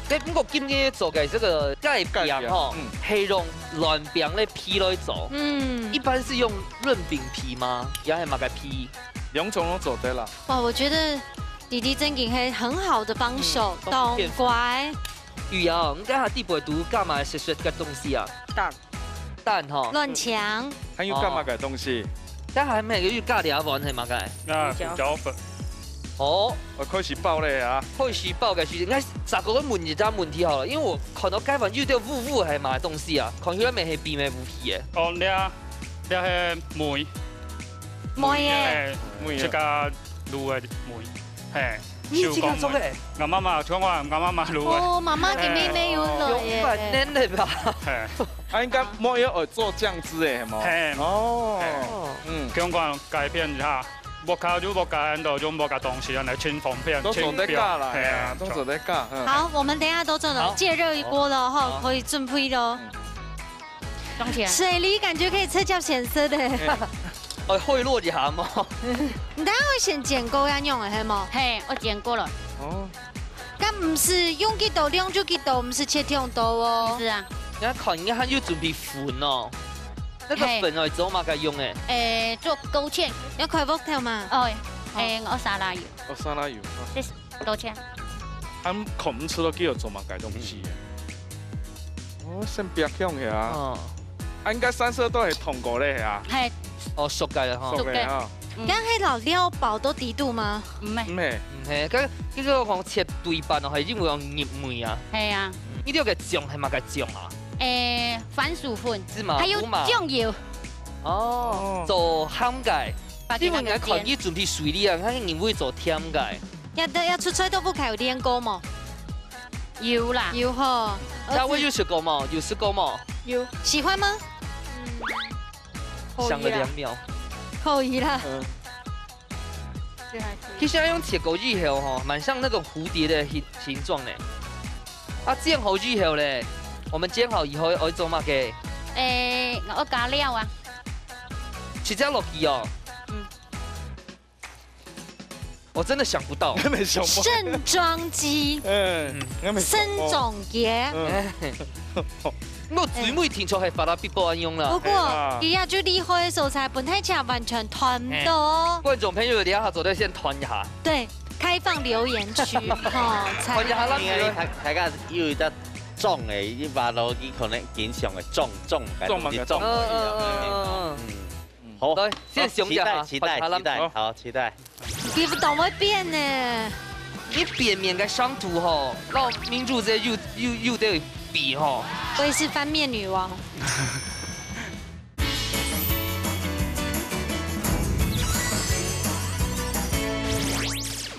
對，不過今日做个這個雞餅吼，雞餅，嗯。係用卵餅个皮來做。嗯。一般是用潤餅皮嗎？也係麼个皮？ 兩種都做得啦。哇，我覺得弟弟正經係很好的幫手，嗯，當乖。雨瑤，你這下底背都加麼个色色个東西啊？蛋。蛋吼。卵黃。還有加麼个東西？哦。這下還有加這碗係麼个？啊，胡椒粉。哦。我開始爆咧啊。開始爆个時間，𠊎再過問一隻問題好了，因為我看到該碗有點烏烏係麼个東西啊，看起來乜係皮乜烏皮个。哦，這，這係梅。 梅耶。嘿，梅耶。自家滷个梅，嘿，你自家做个？手工梅。𠊎媽媽，像𠊎，𠊎媽媽滷个。哦，媽媽个妹妹有了耶。哦，有半年了吧？嘿。啊，應該莫要愛做醬汁的，係無？嘿。哦。嘿。嗯。像講改變一下，屋下就屋下，就用屋下東西，恁樣盡方便，都做得加啦，盡方便。係啊，係啊，都做得加。嗯。好，我們等一下都做了，好。借熱一鍋了哈，好。可以準備了。嗯。裝起來。水梨感覺可以直接選色的。嗯。哦，會落一下嗎？你等下會先煎過，要用的，係無？嘿，我煎過了。哦。該毋係用幾多量就幾多，毋係切忒多哦。毋係啊。你看，你還有準備粉哦。那個粉哦，嘿。做麼个用誒？誒，做勾芡。要開鑊頭嘛？哦，誒，我沙拉油。哦，沙拉油，哦。這是勾芡。他們可能吃到幾多做麼个東西耶？嗯。哦，先不要用呀。哦。啊，應該三色豆係同過咧啊。嘿。哦，熟个了哈。熟个啊。熟个。嗯。該係摎料包到底肚嗎？毋係。毋係。毋係，該，該個講切對半哦，係因為有入味啊。係啊。嗯。你這個醬係麼个醬啊？誒，番薯粉。芝麻，還有胡麻。醬油。哦，哦。做鹹个。把它給那個煎。因為人家看你準備水梨啊，佢認為做甜个。 也，也出菜豆腐還有練過無？有啦。有吼。這位有食過無？有食過無？有。喜歡嗎？嗯，可以啦。想了兩秒。可以啦。嗯。這還可以。其實愛用切過以後吼，蠻像那種蝴蝶的形，形狀呢。啊，煎好以後咧，我們煎好以後愛做麼个？誒，我加料啊。直接落去哦。嗯。 我真的想不到。我也沒想過。盛裝機。嗯，我也沒想過。盛裝機。嗯。我最尾聽說係法拉比寶安用啦。不過，哎呀。佢也就厲害个所在，分大家完全團毋到哦。哎，觀眾朋友，你要做得先團一下。對，開放留言區，吼，才團一下，咱應該大，大家有一隻裝的，一般都佢可能影響的裝，裝，裝，裝，嗯，嗯，嗯，嗯。嗯。 嗯，好，來，先想一下，好，期待，期待，好，期待，好。好，期待。佢當會變呢。你變面个上圖吼，摎明珠姐又，又，又在比吼。我也是翻面女王。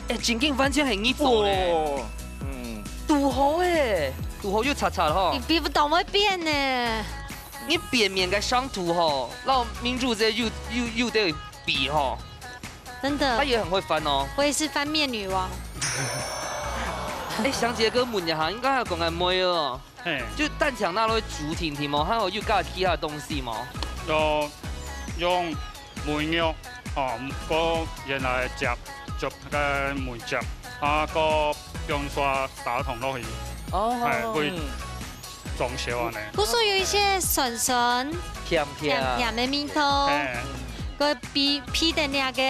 哎，真經完全係你做咧。哦，嗯。堵好誒，堵好又擦擦吼。佢，佢當會變呢。 你變面个上圖吼，摎明珠姐又，又，又在比吼。真的。她也很會翻哦。我也是翻面女王。哎，想一个問一下，應該還講个妹哦。嘿。就單淨拿來煮定定哦，還有又加其他東西無？有用梅肉，哦，過原來汁，汁个梅汁，啊，過用煞砂糖落去，哦，哎，會嗯。 裝修恁呢。故所有一些酸酸、甜甜。甜甜个味道，嘿。个比，比得那個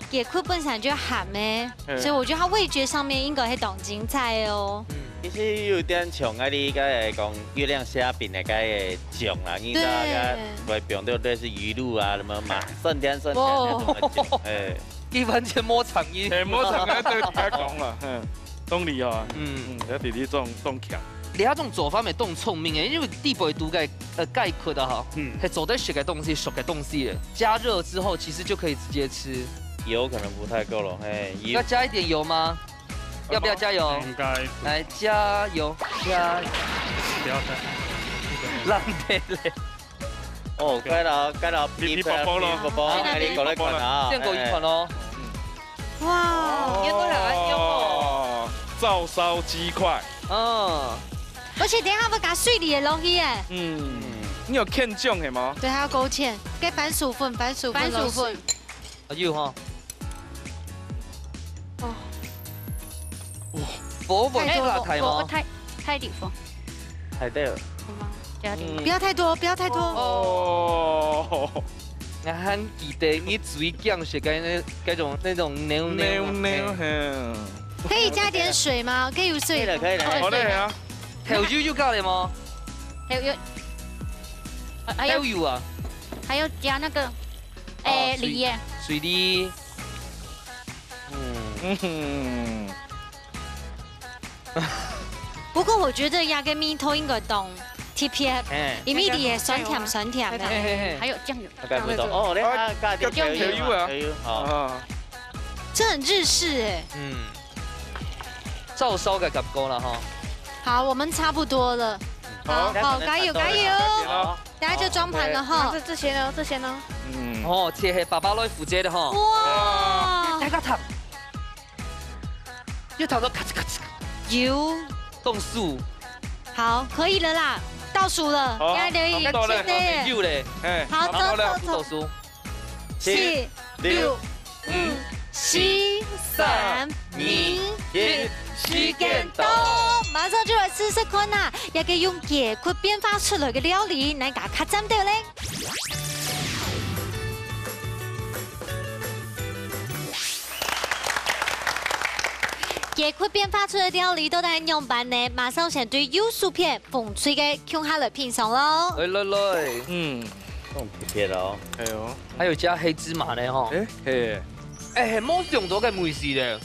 雞塊本身就鹹个，嘿。所以我覺得它味覺上面應該會當精彩哦。嗯。其實有點像啊，你剛才講月亮蝦餅的該個醬啦，你知道該對。會放到類似魚露啊，什麼嘛，酸甜酸甜那種的醬，哦。哎。 佢完全無誠意。嘿，無誠意，對，對佢講啦，嗯，當厲害啊。嗯。嗯，佢弟弟當，當強。你這種做法乜當聰明誒，因為底背肚个，呃，概括啊，吼，嗯。係做得食个東西，熟个東西誒，加熱之後其實就可以直接吃。油可能不太夠了，嘿，油。要加一點油嗎？要不要加油？應該不。來，加油，加。不要加。浪費嘞。 哦，該啦，該啦，嗶嗶啵啵咯。嗶嗶啵嗶啵，嗶嗶啵啵咯。哎，你過來看啊。見過一款哦。哎。哇。哦，照燒雞塊。嗯。而且等一下會加水梨个落去耶。嗯。你有芡醬係無？對，還有勾芡，跟番薯粉，番薯粉落去。番薯粉。啊，有哈。 哦。哇。火會太大嗎？火，火太，太大火。太大了。好嗎？加點。嗯。不要太多，不要太多。哦。𠊎還記得你最驚食个那，那種，那種牛牛。牛牛，嘿。嘿。可以加點水嗎？可以有水。可以了，可以了。哦，好嘞啊。豆油有加了嗎？豆油。啊，還有，豆油啊。還有加那個，哦，哎，水，梨耶。水梨。 嗯。嗯。不過我覺得這個味道應該當特別，哎。因為佢个酸甜酸甜个。哎，哎，哎。還有醬油。大概不懂。哦，你看，啊，加點醬油嘛，醬油啊。醬油，好。啊。這很日式哎。嗯。照燒个感覺了哈。好，我們差不多了。好。好，好，加油，加油。好。 大家就裝盤了哈。好，OK。啊，這，這些呢？這些呢？嗯。哦，這係爸爸來負責个吼。哇！大家讀，要讀到咔嚓咔嚓，有。動手。好，可以了啦，倒數了，好，應該留意，差不多了，真的耶。有咧。哎，好，差不多了。走，走，走。倒數。七、七、六、六、五、五、四、四、三、三、二、二、一，一，時間到。馬上就來試試看啊，這個用雞骨變化出來个料理，哪家較讚兜咧？ 雞骨變化出个料理到底係仰般呢？馬上先對右手片紅隊个共下來品嚐咯。來來來，嗯，這種特別哦。哎喲，還有加黑芝麻呢吼。哎，嘿，哎，無想到个味緒咧。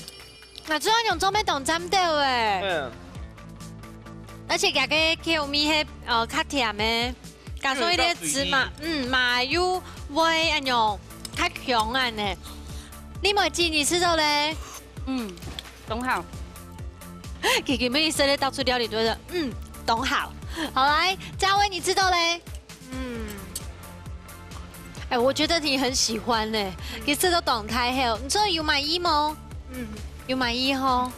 啊，主要用做咩當讚兜欸。嗯。而且佢个口味係，呃，較甜个。 加上一點芝麻，嗯，麻油味恁樣，較香恁呢。李妹姊，你食著咧？嗯，當好。佢今晡日食个到處料理都係，嗯，當好。好來，嘉威，你食著咧？嗯。哎，我覺得你很喜歡呢，你食著當大口，你做有滿意無？嗯，有滿意吼。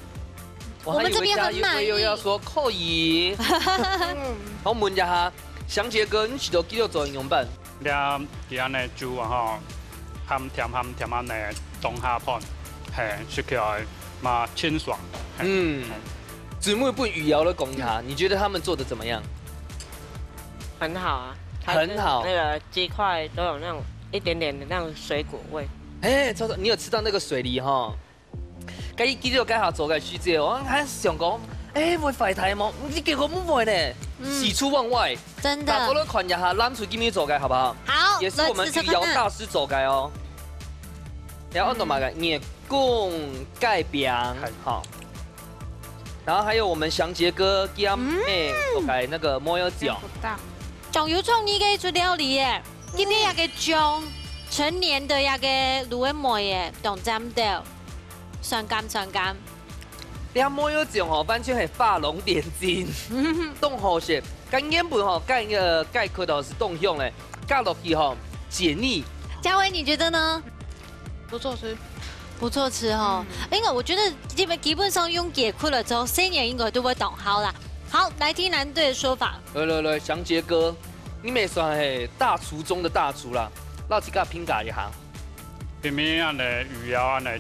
我還以為嘉威又要說可以。我們這邊很滿意。好，問一下， 祥杰哥，你試著雞肉做仰般？這佢恁呢煮啊吼，鹹甜鹹甜恁呢當下飯，嘿，食起來嘛清爽。嘿。嗯，姊妹分余姚來講一下，你覺得他們做得怎麼樣？很好啊，它是很好。那個雞塊都有那種一點點的那種水果味。哎，超超，你有吃到那個水梨哈？ 該佢今朝該下做个時節，𠊎還想講，哎，會壞忒無？你結果毋會呢，嗯。喜出望外。真的。大家來看一下，藍隊今日做个好不好？好，也是我們余姚大師做个哦。來試試看看。要按照麼个？月光雞餅，嗨。好。然後還有我們祥杰哥、Gia妹做个那個梅仔醬。嗯。當有創意个一出料理耶！今日這個醬，成年个這個滷个梅仔，當讚兜。 酸柑酸柑。這梅仔醬吼，完全係畫龍點睛，當好食。該原本吼，該个雞骨頭係當香个，加落去吼，解膩。嘉威，你覺得呢？不錯吃。不錯吃哈，嗯。因為我覺得基本，基本上用雞骨了之後，生年應該都會當好啦。好，來聽藍隊的說法。來來來，祥杰哥，你也算係大廚中的大廚啦，摎自家評價一下。 平平恁呢，魚腰恁呢，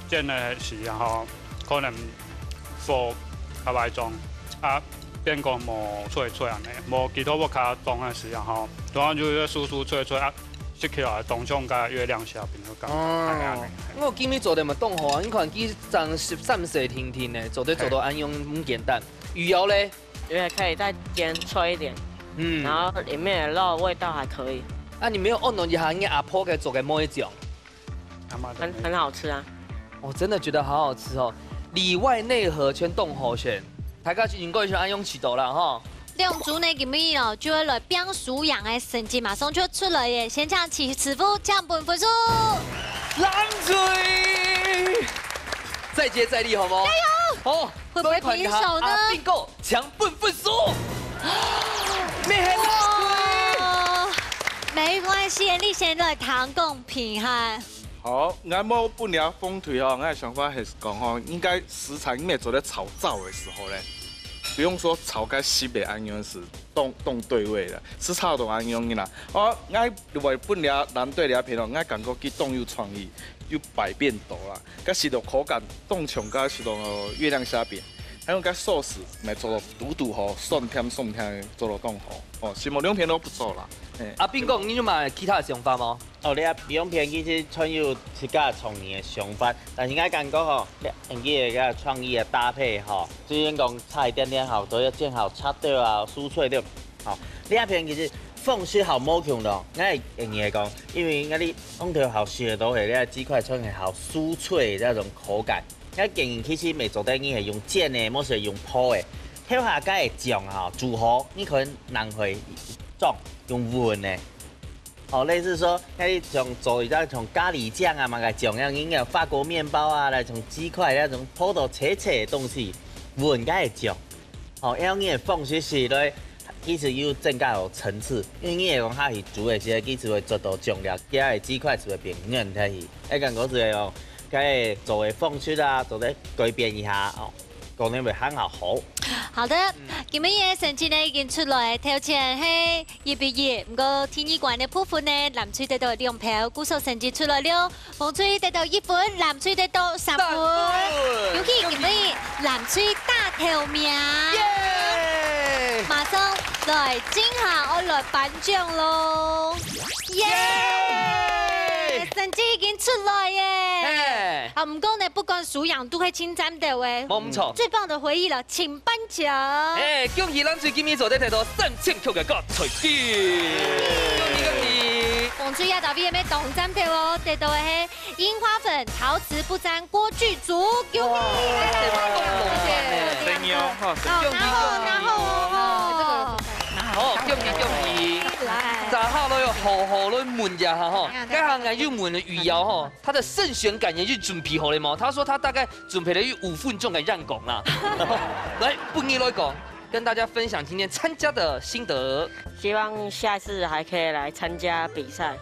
煎个時候，可能火較歹掌，啊，變講無脆脆恁呢，無其他屋下當个時候，當然就係酥酥脆脆啊，食起來當像个月亮蝦餅个感覺，哦，哎呀，我今日做得嘛當好啊，你看佢正十三歲定定呢，做得做到恁樣，毋簡單。魚腰咧？因為可以再煎脆一點，嗯。然後裡面的肉味道還可以。啊，你沒有按捺一下你阿婆个做个梅醬？ 很，很好吃啊。我真的覺得好好吃哦，裡外內合全當好食。大家應該想愛用試著啦吼。兩組呢，今晡日哦，就會來拚輸贏个成績，馬上就出來耶！先請徐師傅請分分數。藍隊，再接再厲，好無？加油！好，會不會平手呢？來看一下阿斌哥， 請分分數。咩係藍隊？哇，沒關係，你先來談公平哈。好，𠊎無分這紅隊吼，𠊎个想法係講吼，應該食材你做得炒燥个時候咧，不用說炒該十个恁樣係當，當對味了，係差不多恁樣个啦。哦，𠊎會分這藍隊這片哦，𠊎感覺佢當有創意，有百變多啦。 該食著口感當像該食著月亮蝦餅，還有該壽司，乜做到堵堵好，酸甜酸甜，做到當好。哦，承蒙兩片都不錯啦。嘿。阿斌哥，你有麼其他个想法無？哦，你啊，兩片其實全有自家創意个想法，但是𠊎感覺吼，你，你个創意个搭配吼，雖然講差一點點吼，都要煎好、炒掉啊、酥脆掉。 吼，你這片其實方式好無共咯。𠊎會建議講，因為𠊎哩紅隊好食个都係你雞塊，全係好酥脆个該種口感。𠊎建議其實乜做得你係用煎个，無係用烰个。調下該个醬吼，煮好，你可能會裝用搵个。吼，類似說，該種做一隻像咖哩醬啊，麼个醬樣，應該有法國麵包啊，來像雞塊那種烰到脆脆个東西，搵該个醬。 吼，用你个方式係來其實又增加有層次，因為你會講下去煮个時候，其實會做到醬料，佢个雞塊就會變軟下去。會感覺就係哦，該做个方式啊，做得改變一下哦，可能會還較好。好的，今日个成績呢已經出來，頭前係一比一，毋過第二關个部分呢，藍隊得到兩票，故所成績出來了。 紅隊得到一分，藍隊得到三分。三分。恭喜今日藍隊打頭名。耶！馬上來，這下愛來頒獎囉。耶！耶！成績已經出來耶。嘿。啊，毋過呢，不管輸贏都係盡讚个喂。無錯。最棒的回憶了，請頒獎。哎，恭喜藍隊今日做得得到三千塊个加菜金。恭喜恭喜！紅隊也特別个當讚个哦，得到个係 櫻花粉、陶瓷不沾锅具組，恭喜！哇，這个蠻浪漫的。謝謝。哦，然後，然後，哦。好，恭喜恭喜！來。接下來有好好來問一下哈，該行人又問了余姚哈，他的勝選感言就準備好了嗎？他說他大概準備了有五分鐘个樣講啦。來，不，你來講，跟大家分享今天參加的心得。希望下次還可以來參加比賽，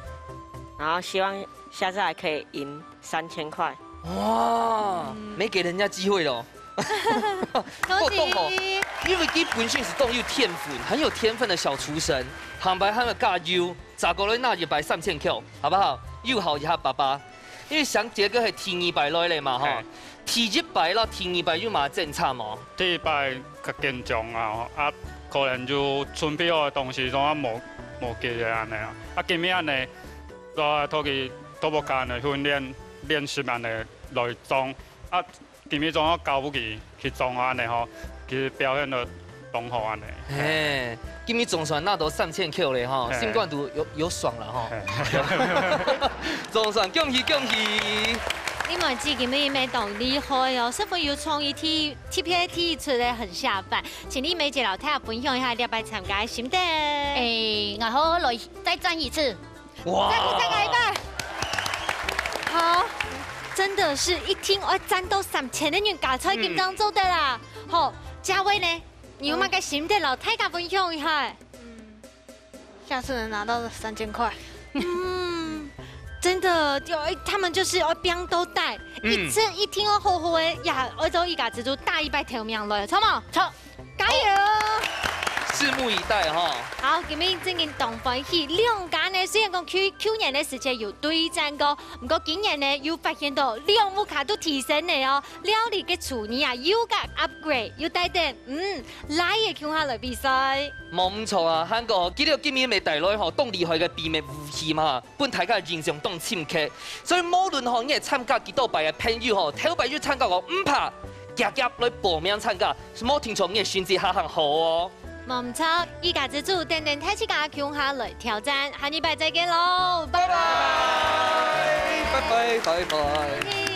然後希望 下次還可以贏三千塊。哇，沒給人家機會了。恭喜！因為佢本身係當有天分，很有天分的小廚神，下擺還愛加油，再過來拿一擺三千塊，好不好？友好一下爸爸。因為祥杰哥係第二擺來了嘛，哈。嘿。第一擺啦，第二擺有麼个精差無？第一擺較緊張啊，啊，可能就準備好个東西，總啊無，無記得恁呢啊。啊，今日恁呢， 啊，透過，透過恁呢訓練、練習恁呢來裝。啊，今日裝到交分佢，去裝啊恁呢吼，其實表現得當好恁呢。嘿，今日總算拿到三千塊了吼，嘿。心肝肚有，有爽了吼。嘿。總算恭喜恭喜！你們這今日乜當厲害哦，十分有創意，第，特別第一出个很下飯。請你梅姐摎大家分享一下這擺參加个心得。欸，然後來再戰一次。 哇！再鼓掌一擺。好，真的是一定愛戰到三千个銀加菜金正做得啦。好，佳薇呢？你有麼个心得摎大家分享一下？下次能拿到三千塊。嗯，真的，有，欸，他們就是愛拚到底，嗯。一次一定愛好好个，也愛做一家之主，打一擺頭名來，著無？著。 加油！拭目以待哈。好，今日真經當歡喜，兩家呢，雖然講去，去年个時節有對戰過，毋過今年呢，又發現到兩屋下都提升了哦，料理个廚藝啊，又加upgrade，又帶等，嗯，倈仔共下來比賽。無毋著啊，還過，記得今日乜帶來吼，當厲害个秘密武器嘛。 分大家印象當深刻。所以無論吼，你係參加幾多擺个朋友吼，頭擺有參加過毋怕，遽遽來報名參加，莫聽著你个成績下行好哦。無毋著，一家之主等等大自家共下來挑戰，下禮拜再見囉，拜拜。拜拜，拜拜。